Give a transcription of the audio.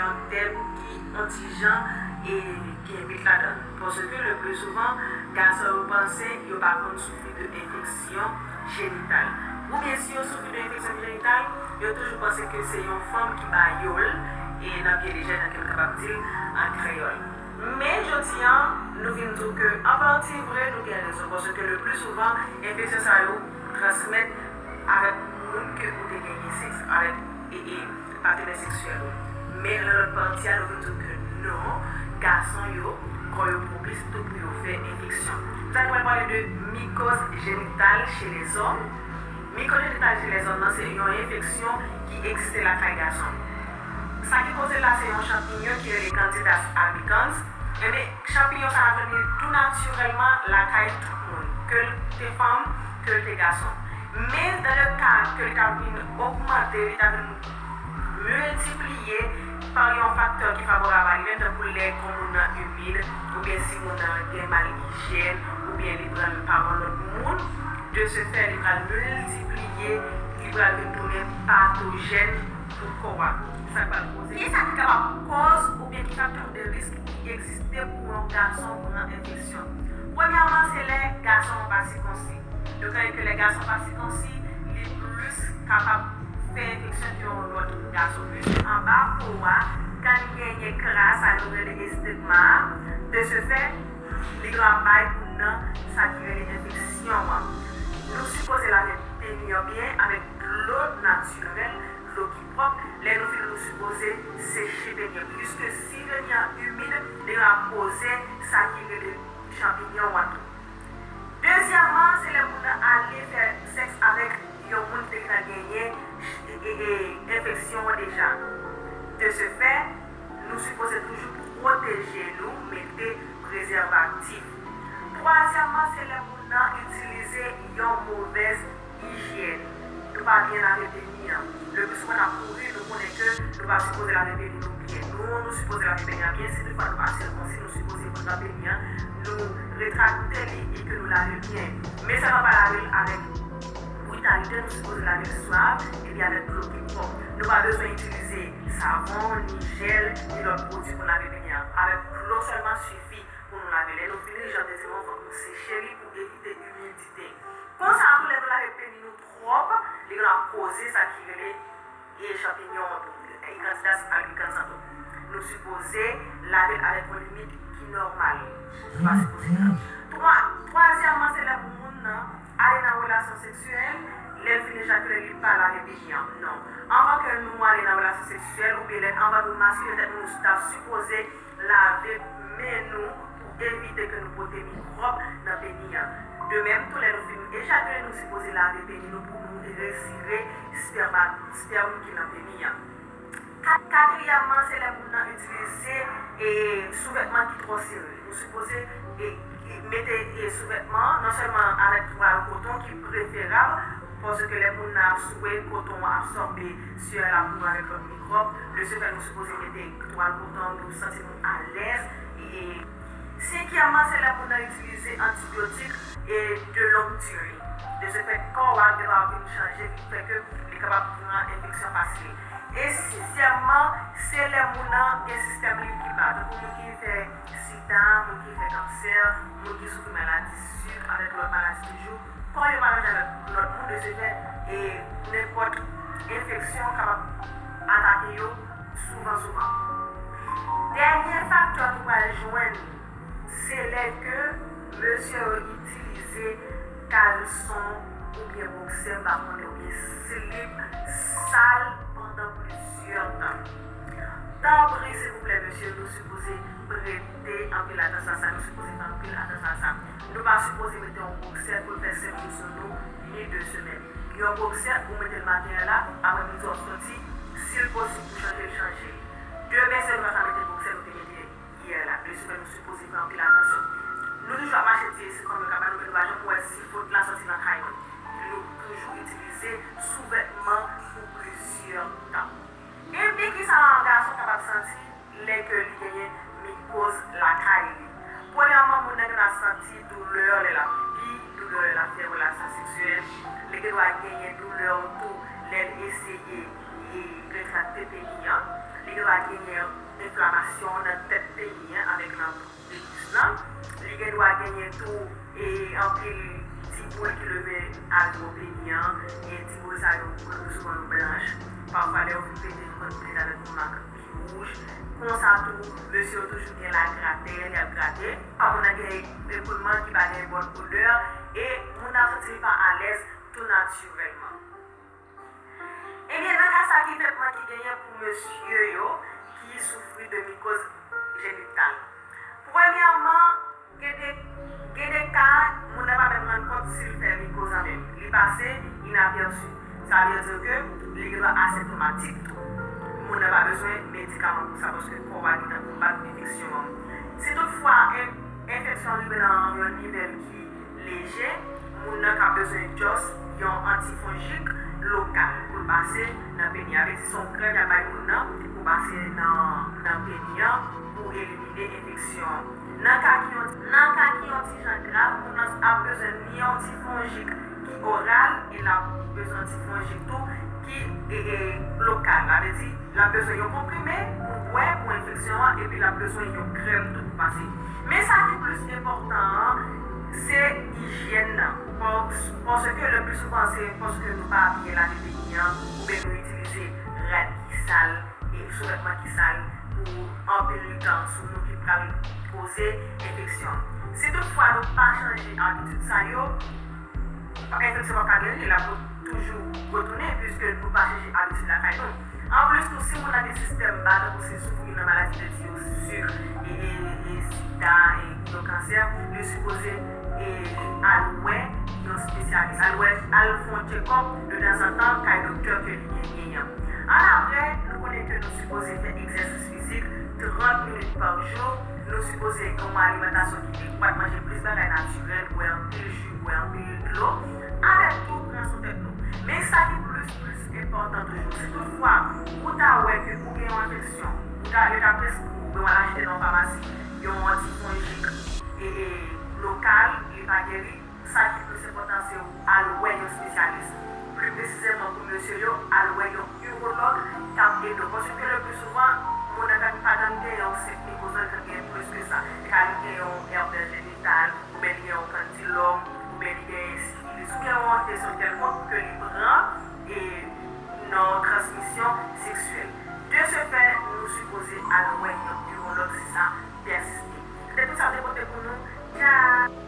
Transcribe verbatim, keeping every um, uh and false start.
Yon tèm ki yon ti jan e gen mit ladan l. Paske le pli souvan, gason yo panse yo pa konn soufri de enfeksyon jenital. Oubyen si yo soufri de enfeksyon jenital, yo toujou panse ke se yon fanm ki ba yo l, e nan pye lejè, jan ke n kapab di l an kreyòl. Men jodi a, nou vin di w ke an pati vre, nou gen rezon, paske le pli souvan, enfeksyon sa yo transmèt avèk moun ke ou te genyen sèks avèk, e, e, patenè seksyèl ou. Men nan lòt pati a, nou vin di w ke non, gason yo, kò yo pwopis tou pou yo fè enfeksyon. Sa nou pral pale de mycose génitale chez les hommes. Mycose génitale chez les hommes nan se yon enfeksyon ki egziste lakay gason. Sa ki koze l la se yon chanpinyon ki rele Candida albicans. Ebyen, chanpinyon sa a vin tou natirèlman lakay tout moun, ke l te fanm, ke l te gason. Men dans le cas ke l ta vin ogmante, li ta vin miltipliye pa yon faktè ki favorab a li menm, tankou lè kò moun nan imid, oubyen si moun nan gen mal ijyèn, oubyen li pran l pa yon lòt moun, de ce fait, li pral miltipliye, li pral vin tounen patojèn pou kò a. Sa k pral koze? Kisa ki kapab kòz oubyen ki faktè de risk ki egziste pou yon gason pran enfeksyon? Premyèman, se lè gason an pa sikonsi. Nou konnen ke lè gason pa sikonsi, li plis kapab fè enfeksyon ke yon lòt gason. Plis anba po a, kan li genyen kras, sa nou rele estegma a, de ce fait, li kapab bay moun nan sa ki rele enfeksyon an. Nou sipoze lave peni an byen avèk dlo natirèl, dlo ki pwòp. Lè nou fini, nou sipoze seche peni an. Piske si peni an imid, li kapab koze sa ki rele chanpinyon an tou. Dezyèmman, se lè moun nan ale fè sèks avèk yon moun ki te genyen e, e, e, enfeksyon an deja. De ce fait, nou sipoze toujou pwoteje nou, mete prezèvatif. Twazyèmman, se lè moun nan itilize yon movèz ijyèn. Nou pa byen lave peni an. Le pli souvan n ap kouri, nou konnen ke nou pa sipoze lave peni nou byen. Nou, nou sipoze lave peni an byen. Si toutfwa nou pa sikonsi, nou sipoze pran peni an, nou retrakte li e ke nou lave byen. Men sèlman pa lave l avèk britalite, nou sipoze lave l swav epi avèk dlo ki pwòp. Nou pa bezwen itilize savon ni jèl ni lòt pwodui pou n lave peni an. Avèk dlo sèlman sifi pou nou lave. Lè nou fini, jan m te di nou, fòk nou seche li pou evite imidite. Konsa tou, lè nou lave peni nou twòp, li kapab koze sa ki rele e chanpinyon an tou, e Candida albicans an tou. Nou sipoze lave l avèk yon limit ki nòmal. Nou pa sipoze pran. Twa, twazyèmman, se lè moun nan ale nan relasyon seksyèl, lè l fin ejakile, li pa lave peni an. Non. Anvan ke nou ale nan relasyon seksyèl, oubyen lè, anvan nou maskilen tèt nou, nou ta sipoze lave men nou pou evite ke nou pote mikwòb nan peni an. De menm tou, lè nou fin ejakile, nou sipoze lave peni nou pou nou retire spèma, spèm ki nan peni an. Kat-, katriyèmman, se lè moun nan itilize, e, souvètman ki twò sere. Nou sipoze, e, e, mete, e, souvètman, non sèlman avèk twal koton ki preferab, paske lè moun nan ap souwe, koton an absòbe syè la pou nou avèk lòt mikwòb. De ce fait, nou sipoze mete twal koton an, nou santi nou alèz. E, senkyèmman, se lè moun nan itilize antibyotik e de longue durée. De ce fait, kò a gen dwa vin chanje, ki fè ke li kapab pran enfeksyon fasil. E sizyèmman, se lè moun nan gen sistèm li ki ba, tankou moun ki fè sida, moun ki fè kansè, moun ki soufri maladi sik, avèk lòt maladi toujou. Kò yo pa manje avèk lòt moun, de ce fait, e nenpòt enfeksyon kapab atake yo souvan, souvan. Dènye faktè nou pral jwenn, se lè ke mesye yo itilize kalson oubyen boksè, m pa konnen, oubyen slip sal pandan plizyè tan. Tanpri, silvouplè, mesye, nou sipoze prete anpil atansyon a sa, nou sipoze fè anpil atansyon a sa. Nou pa sipoze mete yon boksè pou l fè senk jou sou nou, ni de semèn. Yon boksè, ou mete l maten an la, aprèmidi w ap soti, si l posib pou chanje l, chanje l. Demen, se nou pa ka mete boksè nou te mete yè la. De ce fait, nou sipoze fè anpil atansyon. Nou toujou ap mache di se kòm yo ka ba nou, men nou pa janm wè si fot la soti nan kay nou. Nou toujou itilize souvètman pou plizyè tan. Ebyen, kisa yon gason kapab santi lè ke li genyen mikoz lakay li? Premyèman, moun nan gen dwa santi doulè lè l ap pipi, doulè lè l ap fè relasyon seksyèl. Li gen dwa genyen doulè tou lè l eseye e retrakte peni an. Li gen dwa genyen enflamasyon nan tèt peni an avèk nan viris lan. Li gen dwa genyen tou e anpil ti boul ki leve atò peni an. E ti boul sa yo, le pli souvan yo blanch. Pafwa lè yo fin pete, yo konn pete avèk yon mak ki wouj. Konsa tou, mesye yo toujou gen lagratè, y ap grate. Pafwa moun nan gen ekoulman ki pa gen bòn odè. E moun nan santi li pa alèz tou natirèlman. Ebyen, nan ka sa, ki tretman ki genyen pou mesye yo ki soufri de mikoz jenital? Premyèman, gen de, gen de ka, moun nan pa menm rann kont si l fè mikoz lan menm. Li pase inapèsi. Sa vle di ke li gen dwa asentomatik tou. Moun nan pa bezwen medikaman pou sa, paske kò a gentan konbat enfeksyon an. Si toutfwa en-, enfeksyon an rive nan yon nivo ki leje, moun nan ka bezwen just yon antifonjik lokal pou l pase nan peni a. Vle di se yon krèm y ap bay moun nan pou pase nan, nan peni an pou elimine enfeksyon an. Nan ka ki yon, nan ka ki yon ti jan grav, moun nan ap bezwen ni yon antifonjik ki oral e l ap bezwen antifonjik tou ki e, e, lokal. Sa vle di, l ap bezwen yon konprime pou bwè pou enfeksyon an, epi l ap bezwen yon krèm tou pou pase. Men sa ki plis enpòtan an, se ijyèn nan. Pòs-, paske le pli souvan, se paske nou pa byen lave peni an, oubyen nou itilize rad ki sal, e souvètman ki sal pou anpil tan sou nou ki pral koze enfeksyon. Si toutfwa nou pa chanje abitid sa yo, enfeksyon p ap ka geri, l ap toujou retounen, piske nou pa chanje abitid lakay nou. Anplis tou, si moun nan gen sistèm ba, tankou si l soufri nan maladi de tiyosik, e, e, e sida, e yon kansè, li sipoze e al wè yon espesyalis, al wè, al fè yon tchekòp detanzantan kay doktè ke li genyen an. Annapre, nou konnen ke nou sipoze fè egzèsis fizik trant minit pa jou, nou sipoze gen yon alimantasyon ki ekwat, manje plis bagay natirèl, bwè anpil ji, bwè anpil dlo, avèk tou pran swen tèt nou. Men sa ki plis, plis enpòtan toujou, si toutfwa ou ta wè ke ou gen yon enfeksyon, ou ta, yo ta preskri w, oubyen w al achte nan yon famasi, yon antifonjik e, e lokal, li pa geri, sa ki plis enpòtan, se w al wè yon espesyalis. Pli presizèman pou mesye yo, al wè yon iwològ k ap ede w. Paske le pli souvan, moun nan ka pa janm gen yon senp mikoz, li ka gen plis ke sa. Li ka gen yon èpès jenital, oubyen li gen yon kandilòm, oubyen li gen sifilis, oubyen yon enfeksyon kèlkonk ke li pran e nan yon transmisyon seksyèl. De ce fait, nou sipoze al wè yon iwològ si sa pèsiste. Se tout sa m te pote pou nou. Tchao!